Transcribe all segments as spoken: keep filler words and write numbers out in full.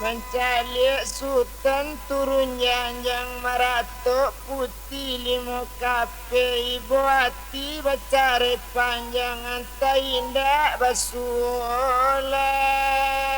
Mancaliak Sutan turun janjang, maratok putiah limo kapeh, ibo ati bacarai panjang, antah indak basuo lai.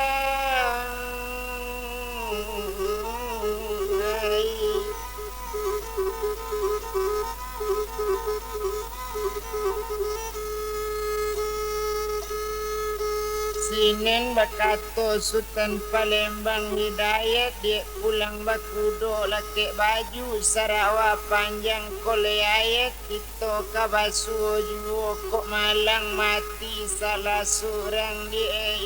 Sinen bakato Sutan Palembang Hidayat, dek pulang bakudo, lakek baju sarawa panjang, koleh ayat kito ka basuo juo, kok malang mati salah surang, dek.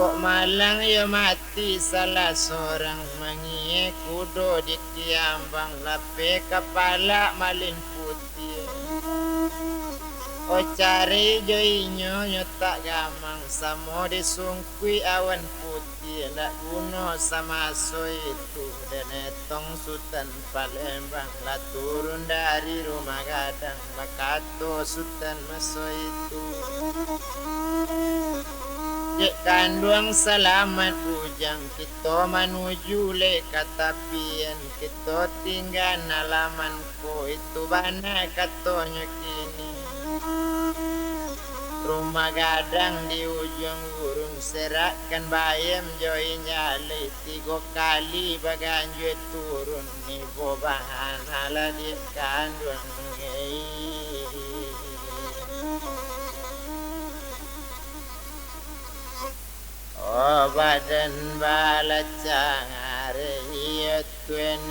Kok malang yo mati salah sorang, mangieh kudo di kiambang, lapeh kapalak malin putiah. O cari jo inyo nyo tak gamang, samo disungkuik awan putiah, ndak guno samaso itu, den etong Sutan Palembang lah turun dari rumah gadang, bakato Sutan maso itu. Dek kanduang salamat bujang, kito manuju lai ka tapian, kito tingga alaman ko, itu bana katonyo kini. Rumah gadang di ujuang gurun, serakkan bayam jo injalai, tigo kali baganjua turun, ibo bahana lah dek kanduang. Oh, badan balacang ari, iyo tuan.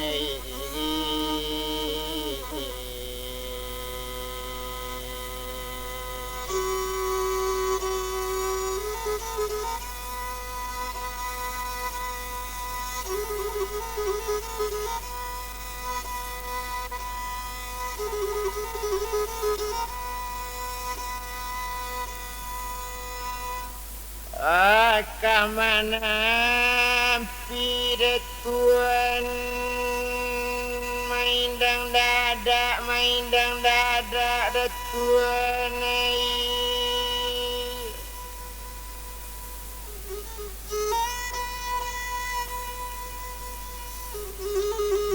Ah, ka manampi dek tuan, maindang dadak, maindang dadak dek tuan, ai.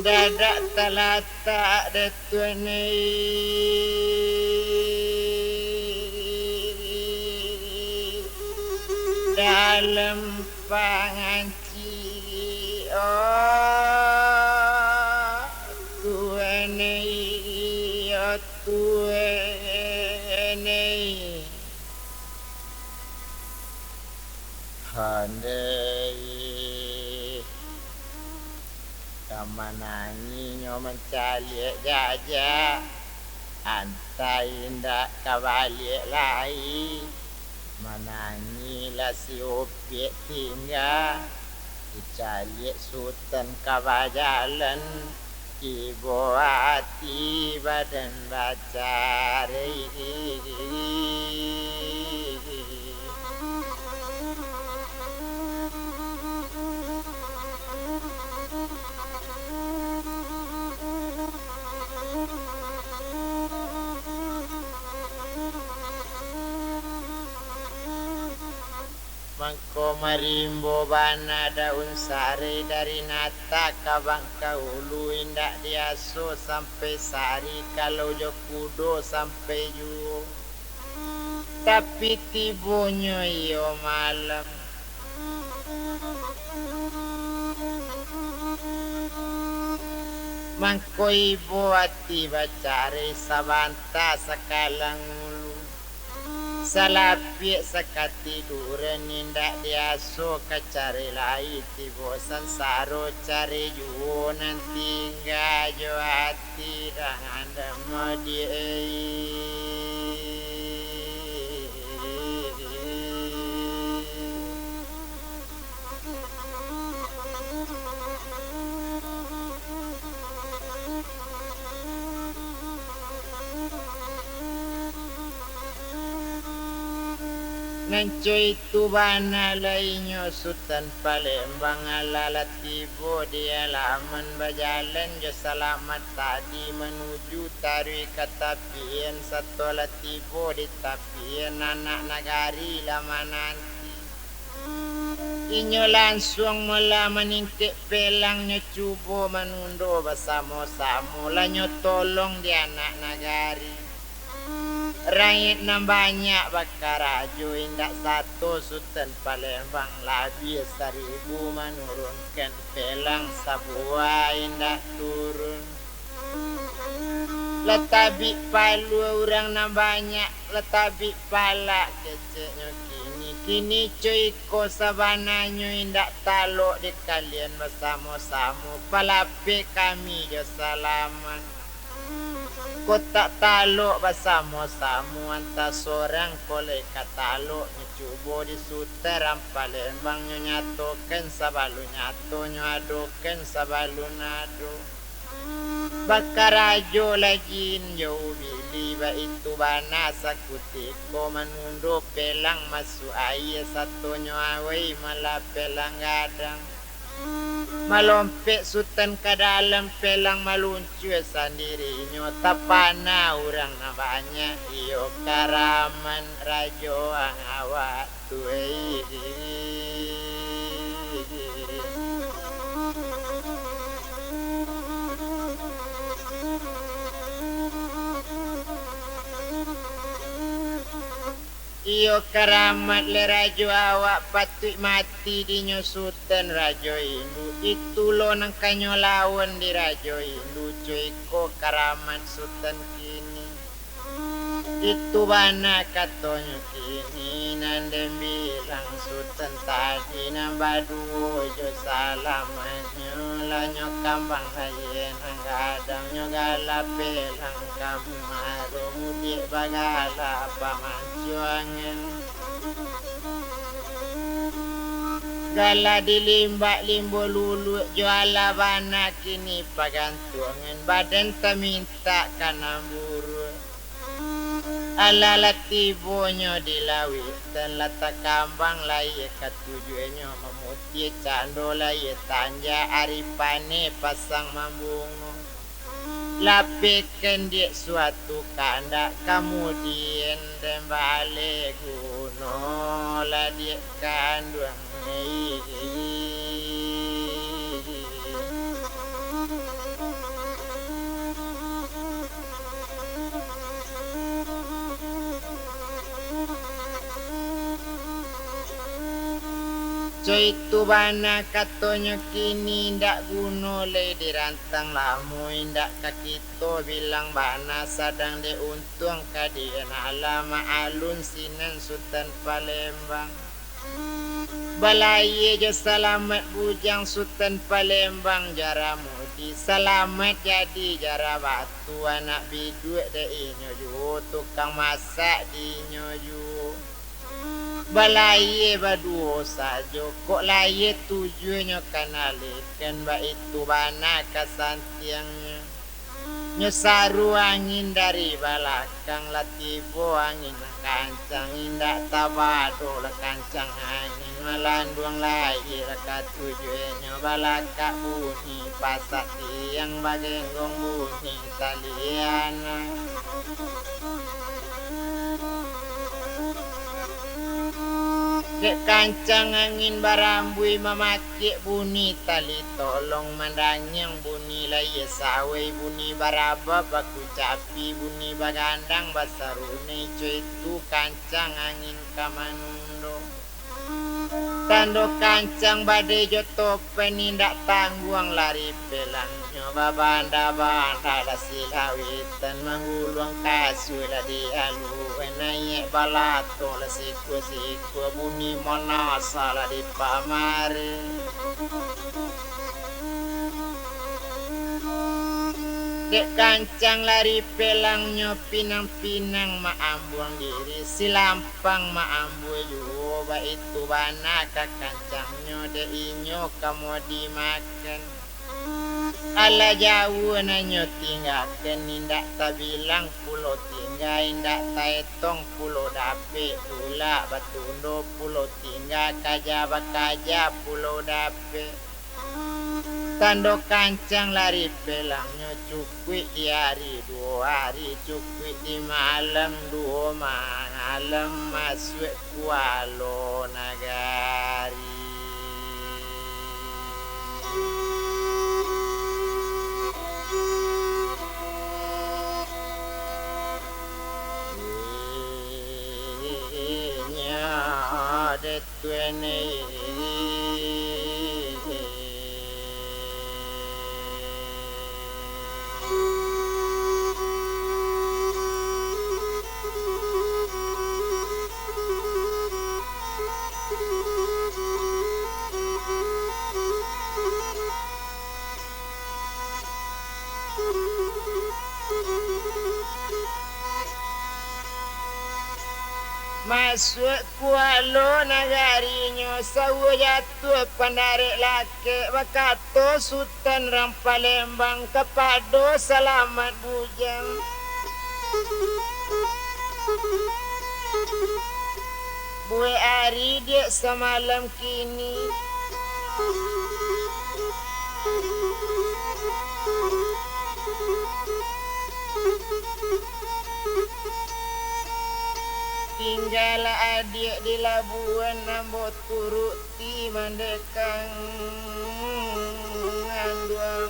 Dadak talatak dek tuan, ai, dalam panganci, oh, tuan, ai, oh, tuan, ai. Handai ka manangih nyo mancaliak jajak, antah indak ka baliak lai. Manangih lah si Upiak tingga, dicaliak Sutan ka bajalan. Ibo ati badan bacarai. Mangko marimbo bana daun sarai, dari Nata ka Bangkaulu, indak diaso sampai sari, kalau jo kudo sampai juo. Tapi tibonyo iyo malam, mangko ibo ati bacarai, sabanta sakalang ulu. Salapiak sakatiduran, indak diaso ka cari lai, tibo sansaro cari juo, nan tingga jo ati dang andam diai. Nan co itu bana lai nyo Sutan Palembang, alah lah tibo di alaman, bajalan jo salamat tadi manuju taruih ka tapian, sato lah tibo di tapian, anak nagari lah mananti. Inyo lansuang mola maningkek pelang, nyo cubo manundo basamo-samo, lah nyo tolong di anak nagari. Rakyat nan banyak bakarajo, indak sato Sutan Palembang, labiah saribu manurunkan pelang, sabuah indak turun. Lah tabik palua urang nan banyak, lah tabik palak keceknyo kini. Kini co iko sabananyo indak talok di kalian basamo-samo, palapeh kami jo salaman. Kok tak talok basamo-samo, antah sorang ko lai ka talok, nyo cubo di Sutan Palembang, nyo nyatokan sabalun nyato, nyo adokan sabalun ado. Bakarajo lah jin jo ubili, baitu bana sakutiko manundo pelang masuak aia, sato nyo awai malah pelang gadang. Malompek Sutan ka dalam, pelang maluncua sandirinyo, tapana urang nan banyak, iyo karaman rajoang awak tu, ei. Iyo karamat lai rajo awak, patuik mati dinyo Sutan rajo indu. Itu lo nan kanyo lawan di rajo indu, co iko karamat Sutan kini. Itu bana katonyo kini, nan den bilang Sutan tadi, nan baduo jo salamatnyo, lah nyo kambang aia nan gadang, nyo gala pelang kamuaro, mudiak bagala pamancuangan. Gala di limbak limbo luluak, jo alah bana kini pagantuangan, badan tamintak ka nan buruak. Alah lah tibonyo di lauik, tan lah takambang lai ka tujuahnyo, mamutiah cando lai tanja, ari paneh pasang mambungo. Lapehkan diak suatu kandak, kamudian den baleh guno lah diak kanduang. Co itu bana katonyo kini, indak guno lai dirantang lamo, indak ka kito bilang bana, sadang dek untuang ka di-, alah maalun sinan Sutan Palembang. Balayia jo salamat bujang Sutan Palembang, jara mudi, salamat jadi jara batu, anak biduak dek inyo juo, tukang masak di inyo juo. Balayia baduo sajo, kok layia tujuahnyo ka nalehkan, baitu bana ka santiangnyo. Nyo saru angin dari balakang, lah tibo angin nan kancang, indak tabado lah kancang angin, malanduang layia lah ka tujuahnyo, balakak bunyi pasak tiang, bagenggong bunyi talian. Dek kancang angin barambuih, mamakek bunyi tali tolong, mandangiang bunyi layia sawai, bunyi barabab baku capi, bunyi bagandang basarunai, co itu kancang angin ka manundo. Tando kancang badai jo topan, indak tangguang lari pelangnyo, babanda-banda lah silawitan, mangguluang kasua lah dialuan, naiak balato lah sikua-sikua, bunyi manasa lah dipamari. Dek kancang lari pelangnyo, pinang-pinang maambuang diri, silampang maambua juo, baitu bana ka kancangnyo, dek inyo ka muah dimakan. Alah jauah nan nyo tinggakan, indak tabilang pulo tingga indak taetong pulo dapek, tulak batundo pulo tingga, kaja bakaja pulo dapek. Tando kancang lari pelangnyo, cukuik di ari duo ari, cukuik di malam duo malam, masuak kualo nagari. Inyo de Masuak kualo nagarinyo, sauah jatuah pandarek lakek, bakato Sutan Rang Palembang kapado Salamat Bujang. Buek ari diak samalam kini. Tinggalah adiak di labuan, ambo turuti mandekang anduang.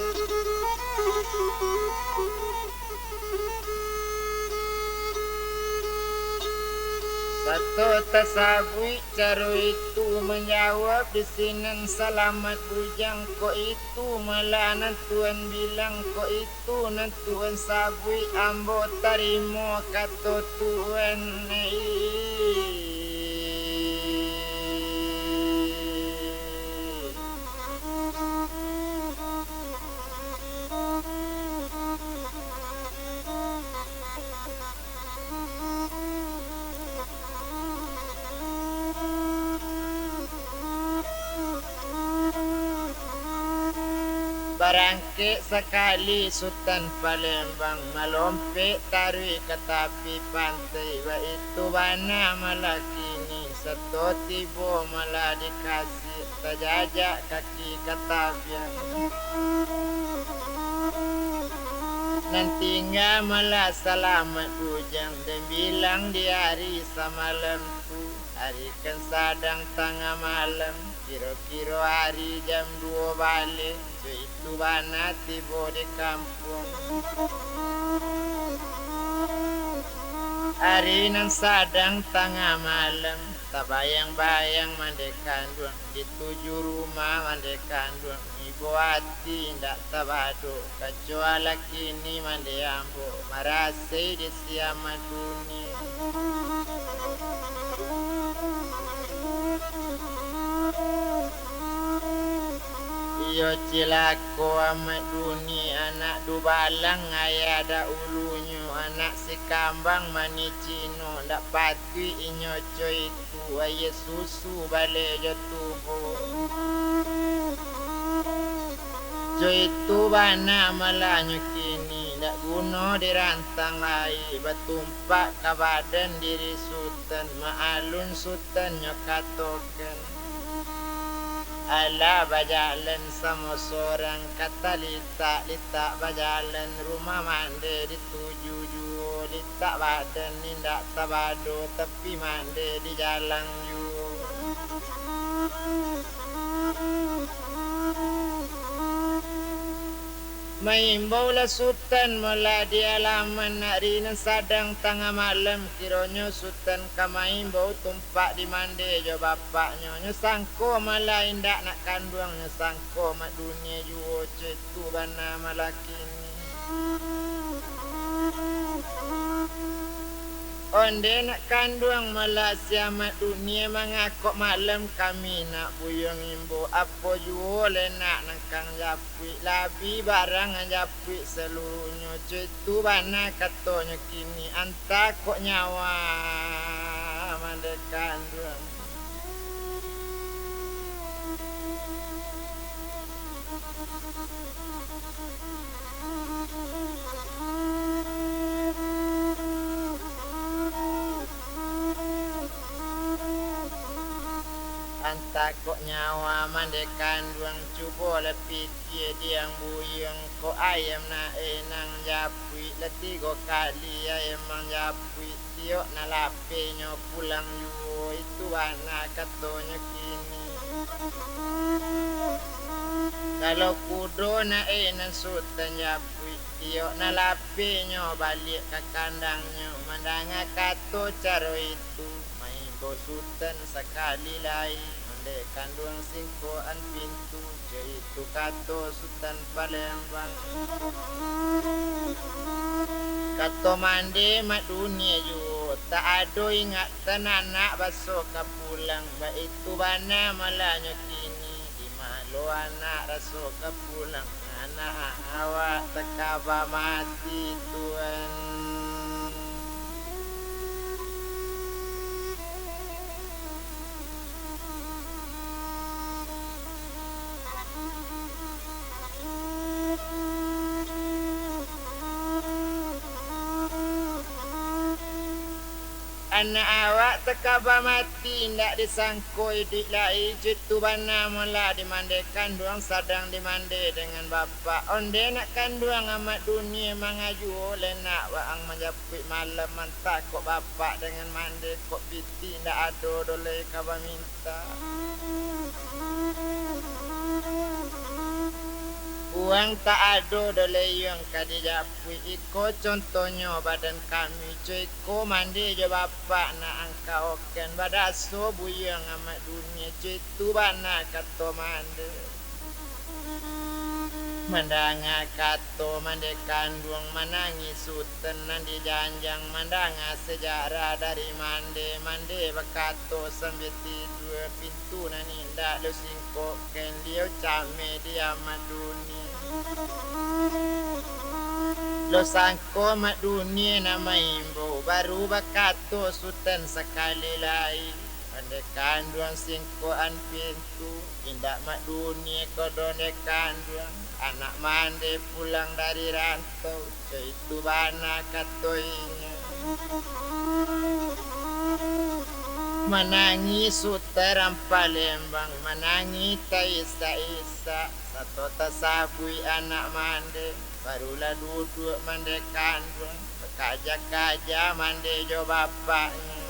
Sato tasabuik caro itu manjawab di sinan Salamat Bujang, kok itu malah nan Tuan bilang, kok itu nan Tuan sabuik, ambo tarimo kato Tuan. Barangkek sakali Sutan Palembang, malompek taruih ka tapi pantai, baitu bana malah kini, sato tibo malah di Kasik, tajajak kaki ka tabiang. Nan tingga malah Salamat Bujang, den bilang di ari samalam tu, ari kan sadang tangah malam, kiro-kiro ari jam duo baleh, co itu bana tibo di kampuang. Ari nan sadang tangah malam, tabayang-bayang mandeh kanduang, di tuju rumah mandeh kanduang, ibo ati indak tabado, kacuali kini mandeh ambo, marasai di si Amat Dunia. Iyo cilako Amat Dunia, anak dubalang ayah dahulunyo, anak sikambang manih Cino, ndak patuik inyo co itu, aia susu baleh jo tubo. Co itu bana malahnyo kini, ndak guno dirantang lai, batumpak ka badan diri Sutan, maalun Sutan nyo katokan. Alah bajalan samo sorang, ka talitak-litak bajalan, rumah mandeh dituju juo, litak badan indak tabado, tapi mandeh di jalang juo. Maimbaulah Sutan malah di alaman, ari nan sadang tangah malam, kironyo Sutan ka maimbau tumpak di mandeh jo bapaknyo. Nyo sangko malah indak nak kanduang, nyo sangko Amat Dunia juo, co itu bana malah kini. Onde nak kanduang malah si Amat Dunia, mangakok malam kami nak buyuang imbau, apo juo lai nak nangkang japuik, labiah barang japuik saluruahnyo, co itu bana katonyo kini, antah kok nyawa mandeh kanduang. Takok nyawa mande kanduang, cubo lah pikia diang buyuang, kok ayam nak enang japuik, lah tigo kali ayam manjapuik, tiok nak lapenyo pulang juo, itu bana katonyo kini. Kalau kudo nak enang Sutan japuik, tiok nak lapenyo baliak ka kandangnyo, mandanga kato caro itu. Maimbau Sutan sakali lai, mande kanduang singkoan pintu, caitu kato Sutan Palembang. Kato mande Mak Dunia juo, tak ado ingatan anak baso ka pulang, baitu bana malanyo kini. Di ma lo anak raso ka pulang, anak awak takaba mati, Tuan. Anak awak takaba mati, indak disangko iduik lai, caitu bana mula dimande kanduang, sadang dimande dengan bapak. Onde nak kanduang Amak Dunia mangajuo, lai nak waang manjapuik malam, mantah kok bapak dengan mande, kok pitih indak ado doh lai ka baminta. Uang tak ado doh lai yuang ka dijapuik, iko contohnyo badan kami, co iko mande jo bapak nak angkaokan, badaso buyuang Amak Dunia, caitu bana kato mande. Mandanga kato mande kanduang, manangih Sutan nan dijanjang, mandanga sejarah dari mande, mande bakato sambia tidua, pintu nan indak lo singkokkan, liau cameh di Amak Dunia. Lo sangko Mak Dunia nan maimbau, baru bakato Sutan sakali lai, mande kanduang singkokan pintu. Indak Mak Dunia ko doh dek kanduang, anak mande pulang dari rantau, caitu bana kato inyo. Manangih Sutan Palembang, manangih taisak-isak, sato tasabuik anak mande, barulah duduak mande kanduang. Kaja-kaja mande jo bapaknyo.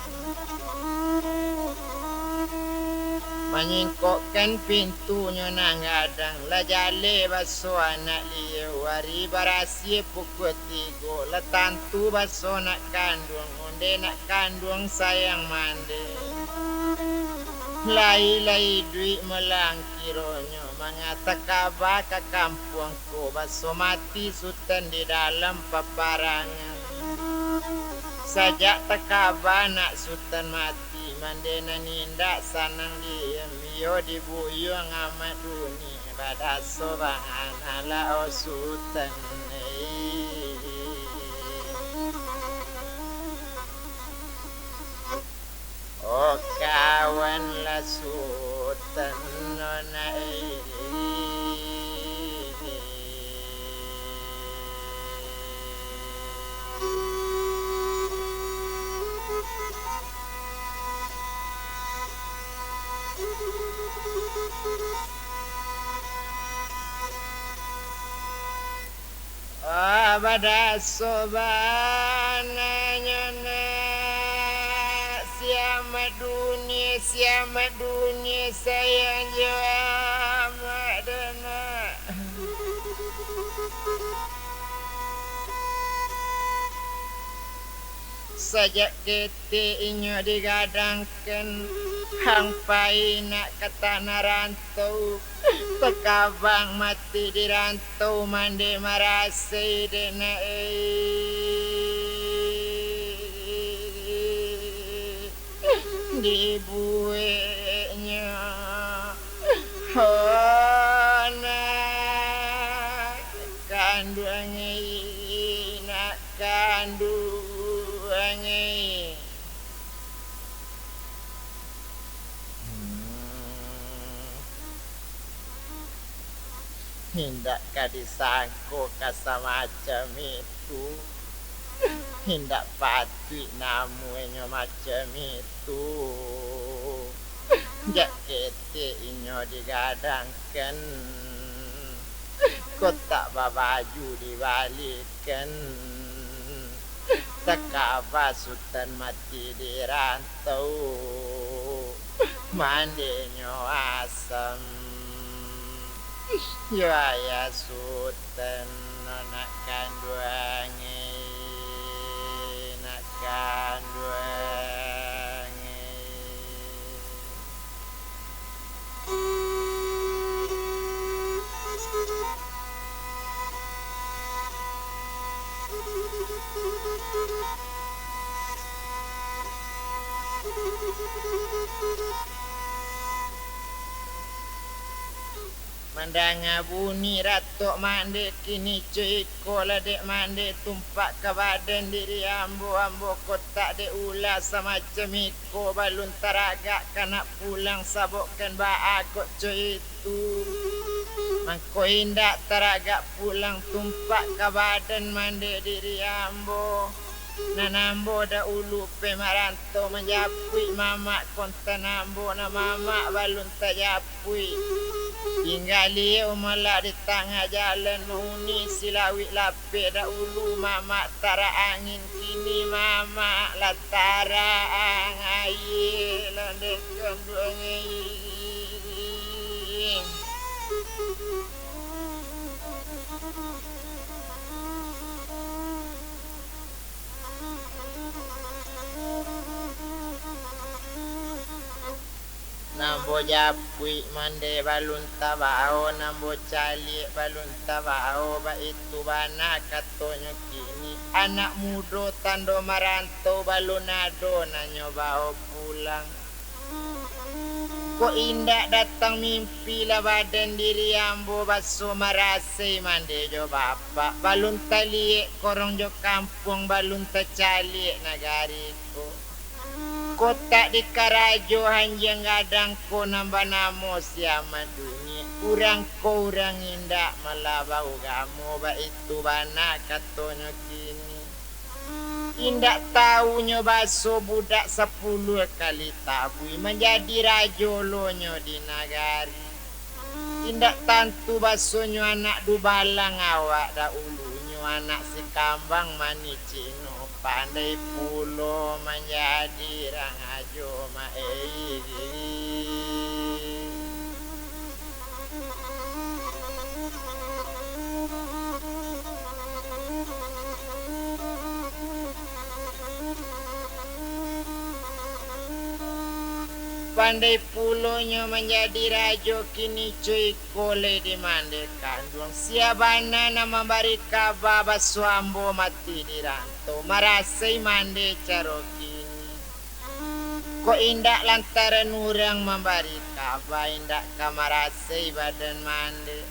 Manyingkokkan pintunyo nan gadang, lah jaleh baso anak liau, ari barasiah pukua tigo, lah tantu baso nak kanduang, onde nak kanduang sayang mande. Lai-lai iduik malang kironyo, manga takaba ka kampuang ko, baso mati Sutan di dalam paparangan. Sajak takaba nak Sutan mati, mande nan indak sanang diam, iyo dibuyuang Amak Dunia, badaso bana lah o Sutan. Oh, kawan lah Sutan nonai. Ah, badaso bana nyo nak, si Amak Dunia, si Amak Dunia, sayang jo Amak dek nak. Sajak ketek inyo digadangkan, hang pai nak ka tanah rantau, takabang mati di rantau, mande marasai dek nak, eh, dibueknyo. Oh, nak kanduang, eh, nak kanduang, eh. Hmm. Indak ka disangko ka samacam itu. Indak patuik namuanyo macam itu. Jak ketek inyo digadangkan, kotak babaju dibalikan, takaba Sutan mati di rantau, mandenyo asam. Yo ayah Sutan, nak kanduang, nak kanduang. Mandanga bunyi ratok mandeh kini, co iko lah dek mandeh tumpak ka badan diri ambo, ambo kotak dek ulah samacam iko. Ko balun taragak ka nak pulang, sabokkan baa kok co itu. Mangko indak taragak pulang tumpak ka badan mandeh diri ambo. Nan ambo dahulu pe marantau manjapuik mamak kontan ambo, nan mamak balun tajapuik. Tingga liau malak di tangah jalan, mahuni silawik lapeh dahulu mamak tarak angin. Kini mamak lah tarak ang aie, lah dek kanduang aie. Nan ambo japuik mandeh balun tabao, nan ambo caliak balun tabao, baitu bana katonyo kini. Anak mudo tando marantau balun ado nan nyo bao pulang. Kok indak datang mimpi lah badan diri ambo baso marasai mandeh jo bapak, balun taliek korong jo kampuang, balun tacaliek nagari ko. Kotak di karajo hanjiang gadang ko nan banamo si Amat Duni, urang ko urang indak malah baugamo, baitu bana katonyo kini. Indak tahu nyo baso budak sapuluah kali tabuih, manjadi rajo lo nyo di nagari. Indak tantu basonyo anak dubalang awak dahulunyo, anak sikambang manih Cino, pandai pulo manjadi rajo maegi. Pandai pulo nyo manjadi rajo kini, cuy. Ko lai di mandeh kanduang, sia bana nan mambari kaba baso ambo mati di rantau, marasai mandeh caro kini. Kok indak lantaran urang mambari kaba, indak ka marasai badan mandeh.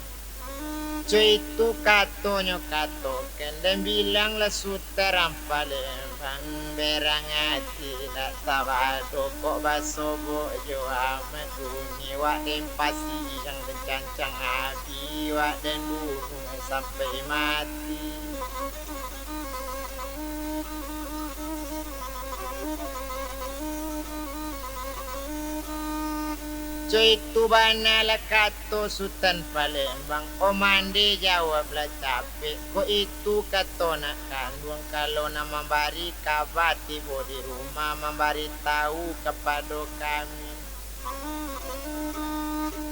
Cuy, itu katonyo katokan, dan bilanglah Sutan Rampalembang, berang ati indak tabado kok basobok jo Amat Duni, wak den pasiang den cancang abih, wak den bunuah sampai mati. Cuy, itu bana lah kato Sutan Palembang, oh mandeh jawablah capek, kok itu kato nak kanduang, kalau nan mambari kaba tibo di rumah, mambari tahu kapado kami.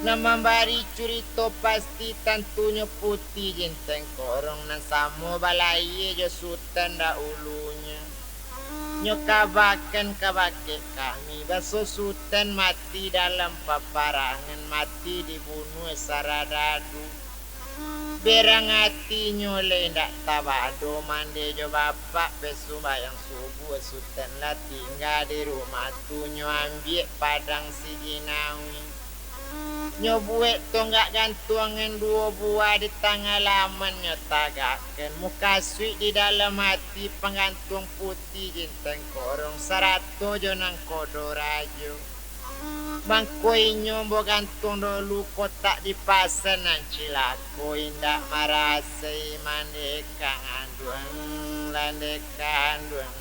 Nan mambari curito pasti tantunyo Puti Jinteng Korong nan samo balayia jo Sutan dahulunyo. Nyo kabakan kabake kami, baso Sutan mati dalam paparangan, mati dibunuah saradadu. Berang atinyo lai indak tabado mandeh jo bapak, pe sumbayang subuah Sutan lah tingga di rumah tu, nyo ambiak padang sijinawi. Nyo buek tonggak gantuangan duo buah di tangah laman, nyo tagakkan mukasuik di dalam ati panggantuang Puti Jinteng Korong sarato jo nangkodo rajo. Mangko inyo bagantuang dahulu kotak di pasa nan cilako, indak marasai mandeh kanduang, landeh kanduang.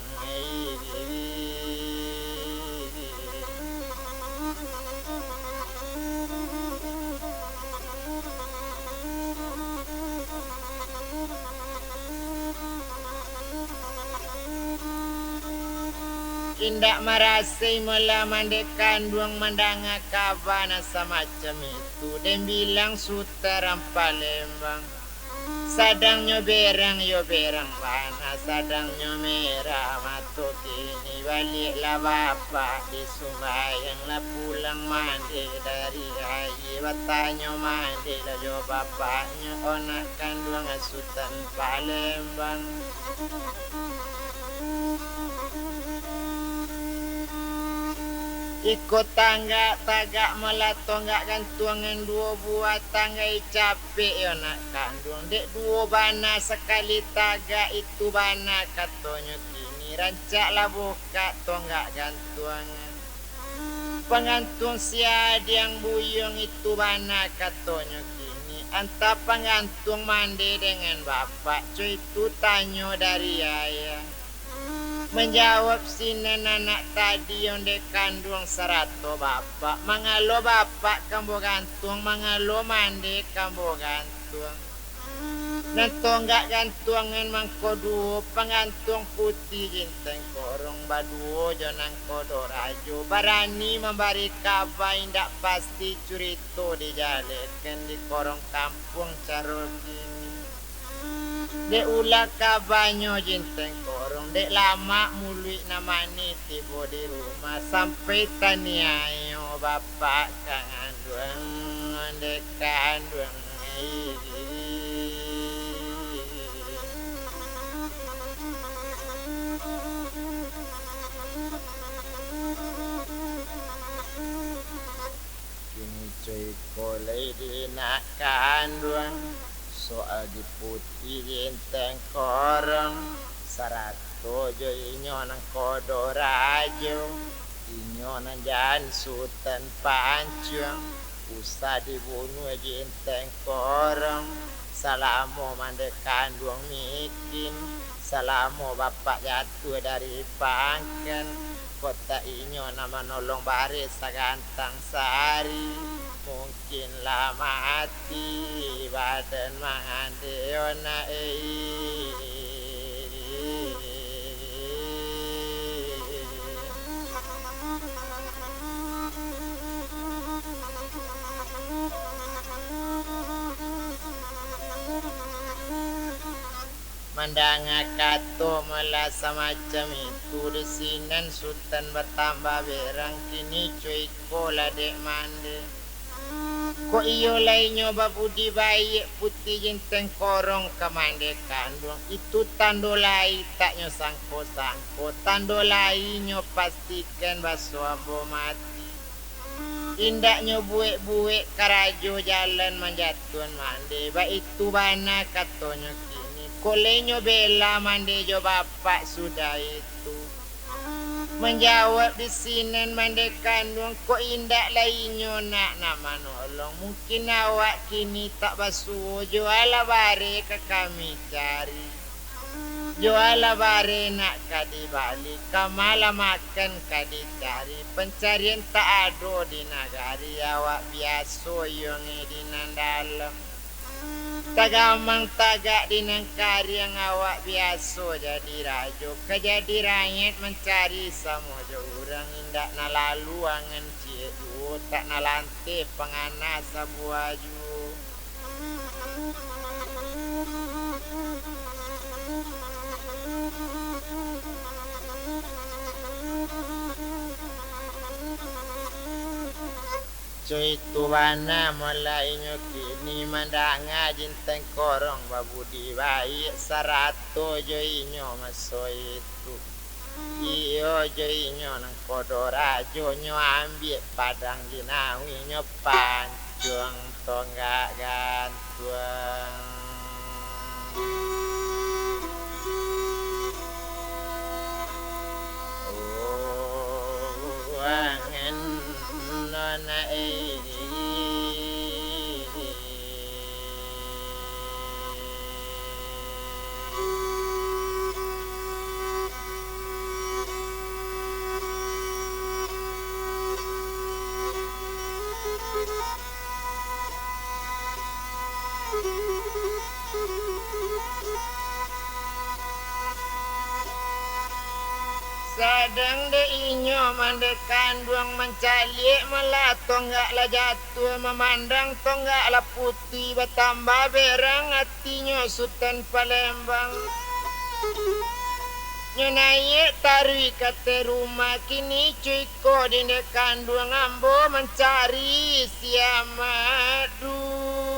Indak marasai malah mandeh kanduang mandanga kaba nan samacam itu, den bilang Sutan Rampalembang. Sadangnyo berang yo berang bana, sadangnyo merah mato kini, baliaklah bapak di sumbayang, lah pulang mandeh dari aia, batanyo mandeh lah jo bapaknyo, anak kanduang Sutan Palembang. Iko tanggak tagak malah tonggak gantuangan duo buah tanggai capek yo nak kanduang, dek duo bana sakali tagak itu bana katonyo kini, rancaklah bukak tonggak gantuangan. Panggantuang siadiang buyuang itu bana katonyo kini, antah panggantuang mandeh dengan bapak, co itu tanyo dari ayah. Manjawab sinan anak tadi ondeh kanduang sarato bapak, mangalo bapak kambo gantuang, mangalo mandeh kambo gantuang. Nan tonggak gantuangan mangko duo, panggantuang putiah jinteng korong, baduo jo nangkodo rajo, barani mambari kaba indak pasti curito dijalehkan di korong kampuang caro kini. Dek ulah kabanyo jinteng korong, dek lamak muluik nan manih tibo di rumah, sampai taniayo bapak kanduang, dek kanduang. Kini co iko lai di nak kanduang, soal di putiah jinteng korong, sarato jo inyo nangkodo rajo, inyo nan jan Sutan Pancuang, usah dibunuah jinteng korong, salamo mandeh kanduang mikin, salamo bapak jatuah dari pangkan, kok tak inyo nan manolong bareh sagantang sari, mungkin lah mati badan mandeh yo nak, eh. Mandanga kato malah samacam itu, di sinan Sutan batambah berang, kini co iko lah dek mandeh. Kok iyo lai nyo babudi baiak putiah jinteng korong ka mandeh kanduang, itu tando lai tak nyo sangko-sangko, tando lai nyo pastikan baso ambo mati. Indak nyo buek-buek karajo jalan manjatuahan mandeh, baitu bana katonyo kini, kok lai nyo bela mandeh jo bapak sudah itu. Manjawab di sinan mandeh kanduang, kok indak lai inyo nak, nak manolong. Mungkin awak kini tak basuo, jo alah bareh ka kami cari. Jo alah bareh nak ka dibali, ka ma lah makan ka dicari. Pancarian tak ado di nagari, awak biaso yo nge di nan dalam. Tagamang tagak di nan kariang, awak biaso jadi rajo, ka jadi rakyat mancari samo jo urang, indak nan lalu angan ciek juo, tak nan lanteh pangana sabuah juo. Co itu bana malah inyo kini mandanga jinteng korong babudi baiak sarato jo inyo maso itu. Iyo jo inyo nangkodo rajo, nyo ambiak padang ginawi, nyo pancuang tonggak gantuang. Oh, angan nona, eh. Kadang dek inyo mandeh kanduang mancaliak, malah tonggak lah jatuah, mamandang tonggak lah putuih, batambah berang atinyo Sutan Palembang. Nyo naiak taruih ka ateh rumah, kini cuko dek indak kanduang ambo mancari si Amak Duni.